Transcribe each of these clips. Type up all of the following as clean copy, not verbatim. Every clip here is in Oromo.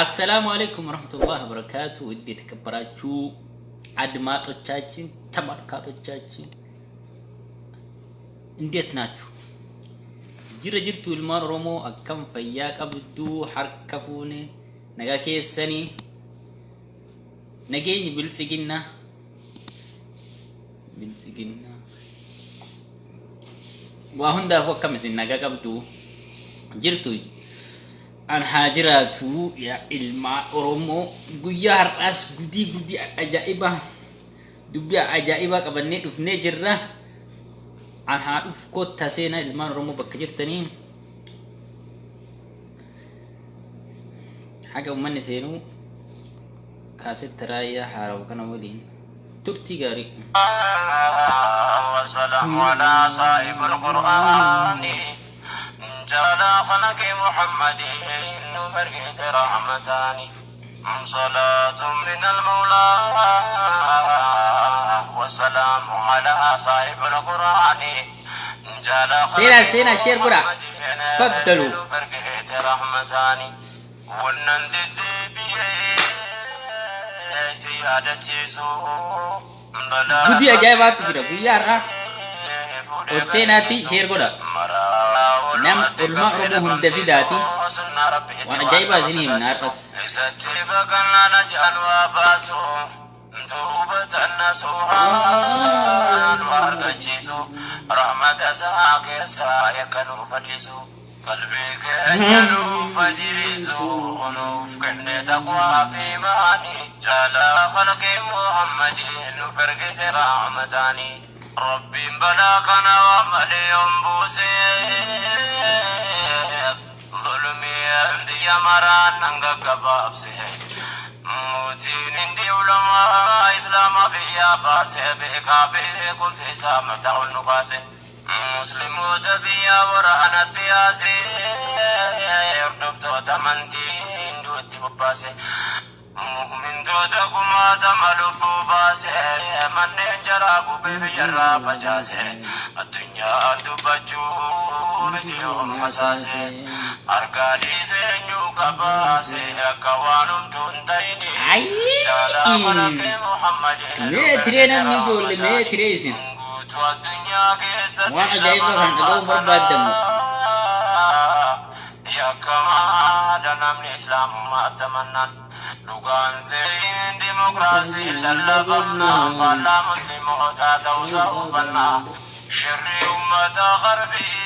አሰላሙ አለይኩም ወረህመቱላህ ወበረካቱ። ውድ የተከበራችሁ አድማጮቻችን፣ ተመልካቶቻችን እንዴት ናችሁ? Jira jirtu ilmaan Oromoo, akkam fayyaa qabduu? Harka fuune, nagaa keessanii? Nageenyi biltsiginnaa biltsiginnaa waa hundaafuu akkam isin nagaa qabdu jirtu? An haa jiraatu yaa ilmaa Oromoo. Guyyaa har'aas gudii gudii ajaa'ibaa, dubbii ajaa'ibaa qabannee dhufnee jirra. An haa dhufu, kottaa seenaa ilmaan Oromoo bakka jirtanii. Haga uummanni seenuu kaasetta raayyaa haarawu kana waliin turtii gaarii. وسلام على صاحب القرآن جعل خلق محمد فرقت رحمتان، صلاة من المولى والسلام على صاحب القرآن جعل seenaa seenaa, share godhaa, تفضلوا. فرقت رحمتان ونندد سيادة. Gudii ajaa'ibaatu jira guyyaa har'aa. Ol seenaatti share godhaa. Nam olmaa Oromoo hunda fidaati. Waan ajaa'ibaa isinii himna har'as. Isatti baqannaa najaan waa baasu, tuubatan nasuhaan nu argachiisu, rahmata isaa keessaa yakka nuuf fadhiisu, qalbii keenya nuuf fajiriisu, nuuf kenne taqwaa fi imaanii, jaalaa khalqii Muhammadin nuuf ergite rahmataanii. Rabbiin balaa kana waan malee yoon buusee, zulmii biyya maraan nan gaggabaabse. Mootiin hindi ulamaa islaama biyya baase, beekaa beekumsa isaa mataa ol nu kaase. Musliimoota biyya waraanatti yaase, hordoftoota amantii hinduutti bobbaase. Mu'mintoota kumaatama lubbuu baase, manneen jaraa gubee biyyarraa facaase. Addunyaa dubbachuu miti yoom hasaase, argaa dhiisee eenyu qabaase, akka waan homtuu hin ta'ini. Jaalaa falaqee Muhammadin. Mee tiree namni ijoollee, mee tiree isin Guutuu addunyaa keessatti waan ajaa'ibaa kan dhaga'uu barbaaddamu. Yakkamaadha namni islaamummaa tamannaan, dhugaan seeyin dimokiraasii lallabamna, faallaa muslimootaa ta'uusaa hubannaa, shirri ummata garbii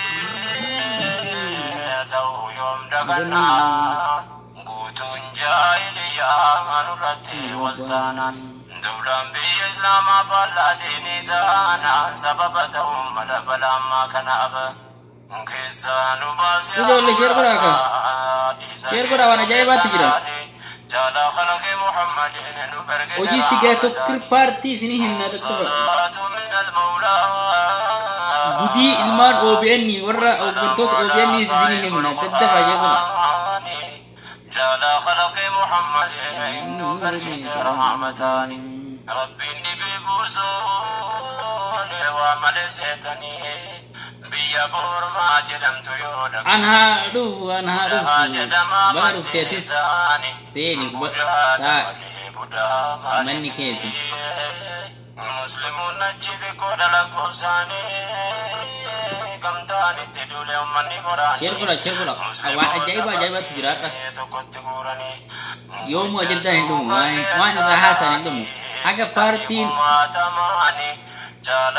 ta'uu yoom dagannaa, guutuun jaahiliyyaa nurratti waltaanaan, dawlaan biyya islaamaa faallaatiin taanaan, sababa ta'uun mala balaammaa kanaaf keessaa nu baase. Ijoollee, share godhaa ka. Share godhaa, waan ajaa'ibaatti jira. Jaalaa khalaqi Muhammadin nu ergite Hojii sigaa tokkir paartii isinii himna, dadhaba. صلاة من المولى Gudii ilmaan OBN, warra hooggantoota OBN isinii himna, daddafaa share godhaa. جال خلق محمد فرقت رحمتان، ربي نبي بوسون وعمل سيتني biyya boormaa jedhamtu yoo An haa dhufu, an haa dhufu. Baga dhufteetis seeni taa manni keeti. Musliimoonni achi xiqqoodha lakkoofsaanii, gamtaan itti duule uummanni boraanii. Share godhaa, share godhaa. Waan ajaa'iba ajaa'ibaatti jira har'as. Tokkotti guuranii. Yoomuu ajandaan hin dhumu, waan irraa haasa'an hin dhumu. Haga paartiin,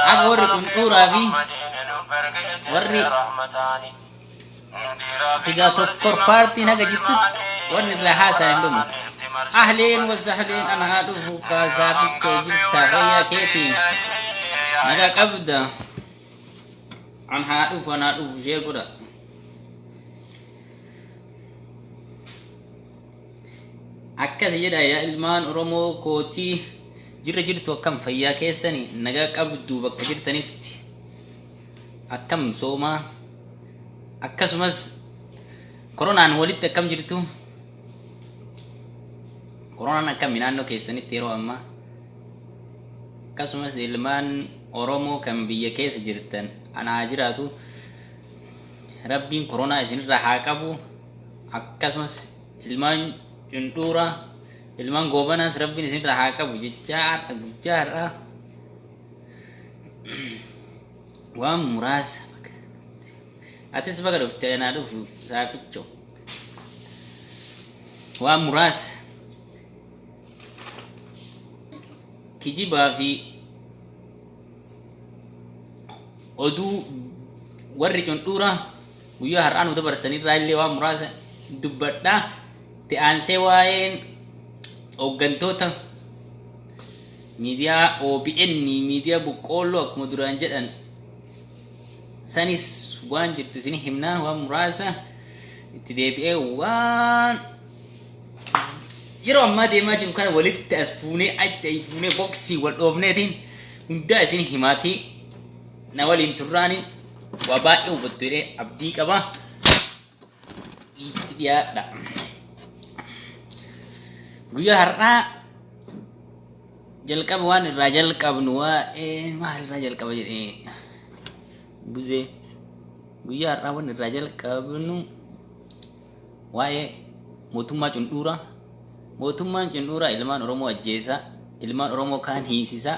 haga warri qunxuuraa fi warri sigaa tokkor paartiin haga jirtutti wanni irraa haasa'an hin dhumu. Ahleen wasahleen, an haa dhufu kaasaa bittoo, jirtaa? Fayyaa keetii? Nagaa qabda? An haa dhufu, an haa dhufu, share godha. Akkas jedha yaa ilmaan Oromoo kootii, jirra jirtu? Akkam fayyaa keessanii? Nagaa qabdu bakka jirtanitti? Akkam soomaa? Akkasumas koronaan walitti akkam jirtu? Koronaan akkami naannoo keessanitti yeroo ammaa? Akkasumas ilmaan Oromoo kan biyya keessa jirtan anaa jiraatu. Rabbiin koronaa isinirraa haa qabu. Akkasumas ilmaan cundhuuraa, ilmaan goobanaas Rabbiin isinirraa haa qabu jechaa har'a guyyaa har'aa waan muraasa. Atis baga dhufte, anaa dhufu saaficho. Waan muraasa kijibaa fi oduu warri cundhuuraa guyyaa har'aa nu dabarsanirraa illee waan muraasa dubbadhaa. Itti aansee waa'een hooggantoota miidiyaa OBN, miidiyaa boqqoolloo akkuma duraan jedhan sanis waan jirtu isin himnaa. Waan muraasa itti deebi'ee waan yeroo ammaa deemaa jiru kana walitti as fuunee achi fuunee boksii wal dhoofneetiin hundaa isin himaatii na waliin turraani waa baay'ee hubattu jedhee abdii qaba. Itti dhiyaadha. Guyyaa har'aa jalqaba waan irraa jalqabnu waa'ee maal irraa jalqaba jedhee buzee. Guyyaa har'aa waan irraa jalqabnu waa'ee mootummaa cundhuuraa. Mootummaan cundhuuraa ilmaan Oromoo ajjeesaa, ilmaan Oromoo kaan hiisisaa,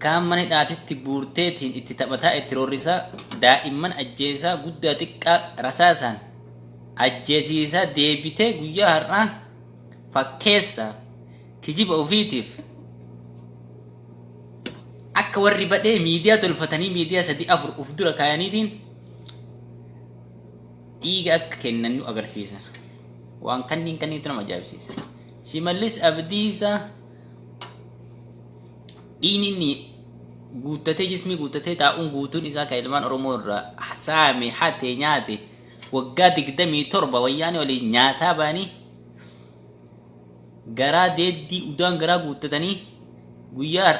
kaan mana hidhaatitti guurteetiin itti taphataa itti roorrisaa, daa'imman ajjeesaa, guddaa xiqqaa rasaasaan ajjeesiisaa deebitee guyyaa har'aa fakkeessaaf kijiba ofiitiif akka warri badhee miidiyaa tolfatanii miidiyaa sadii afur uf dura kaayaniitiin dhiiga akka kennan nu agarsiisan. Waan kanniin kanniitu nama ajaa'ibsiisa. Shimallis Abdiisaa dhiigni inni guuttatee jismii guuttatee taa'uun guutuun isaa kan ilmaan Oromoo irraa saame, hate, nyaate, waggaa 27 wayyaanee waliin nyaataa ba'anii garaa deeddii udaan garaa guuttatanii guyyaa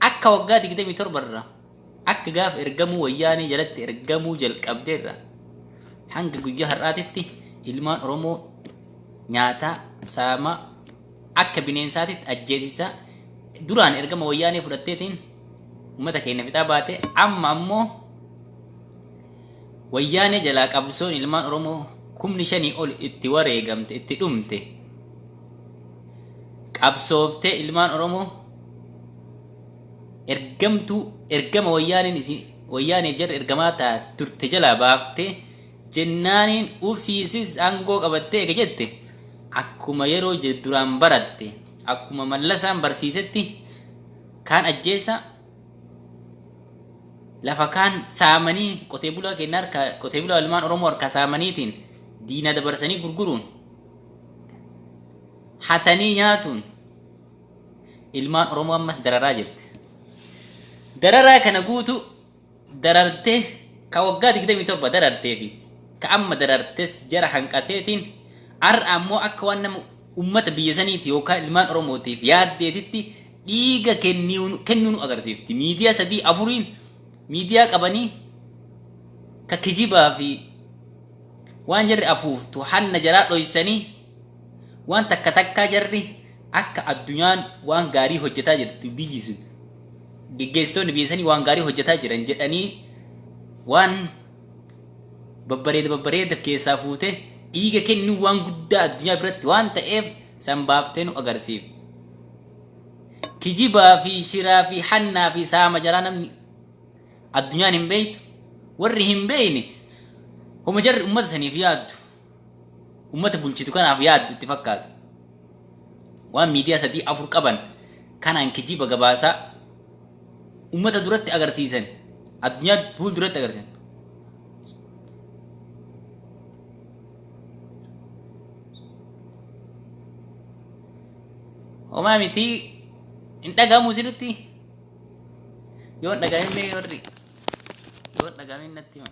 akka waggaa 27 irraa akka gaafa ergamuu wayyaanee jalatti ergamuu jalqabdeerra hanga guyyaa har'aatitti ilmaan Oromoo nyaataa, saamaa, akka bineensaatitti ajjeesisaa duraan ergama wayyaanee fudhatteetiin uummata keenya fixaa baate. Amma ammoo wayyaanee jalaa qabsoon ilmaan Oromoo 5,000 ol itti wareegamte, itti dhumte, qabsooftee ilmaan Oromoo ergamtuu ergama wayyaaneen isin wayyaaneef jarri ergamaa ta'a turte jalaa baaftee jennaaniin ufiisis aangoo qabattee eega jette, akkuma yeroo duraan baratte, akkuma Mallasaan barsiisetti kaan ajjeesa, lafa kaan saamanii, qotee bulaa keenya harka, qotee bulaa ilmaan Oromoo harka saamaniitiin diina dabarsanii gurguruun, hatanii nyaatuun ilmaan Oromoo ammas dararaa jirti. Dararaa kana guutu darartee ka waggaa 27 darartee fi ka amma darartes jara hanqateetiin har'a ammoo akka waan nama ummata biyya saniiti yookaan ilmaan Oromootiif yaaddeetitti dhiiga kennuu nu agarsiifti. Miidiyaa sadii afuriin miidiyaa qabanii ka kijibaa fi waan jarri afuuftu hanna jaraa dhoysanii waan takka takkaa jarri akka addunyaan waan gaarii hojjetaa jirtu, biyyi sun geggeessitoonni biyya sanii waan gaarii hojjetaa jiran jedhanii waan babbareeda babbareeda keessaa fuute, dhiiga kennuu waan guddaa addunyaa biratti waan ta'eef san baaftee nu agarsiifti. Kijibaa fi shiraa fi hannaa fi saama jaraa namni addunyaan hin beektu. Warri hin beekne homa jarri ummata saniif yaaddu, ummata bulchitu kanaaf yaaddu itti fakkaatu. Waan miidiyaa sadii afur qaban kanaan kijiba gabaasaa ummata duratti agarsiisan, addunyaa fuul duratti agarsiisan. Homaa miti, hin dhagahamu sirriitti. Yoo hin dhagahamin mee warri yoo hin dhagahamin natti hima.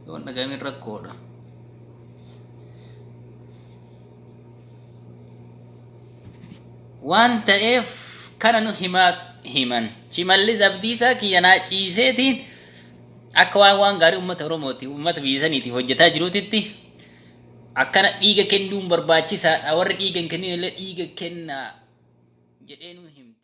Yoo hin dhagahamin rakkoodha. Waan ta'eef kana nu himaa himan. Shimallis Abdiisaa kiyya naa ciiseetiin akka waan waan gaarii uummata Oromootiif, uummata biyya saniitiif hojjetaa jiruutitti akkana dhiiga kennuun barbaachisaadha. Warri dhiiga hin kennin illee dhiiga kennaa jedhee nu himti.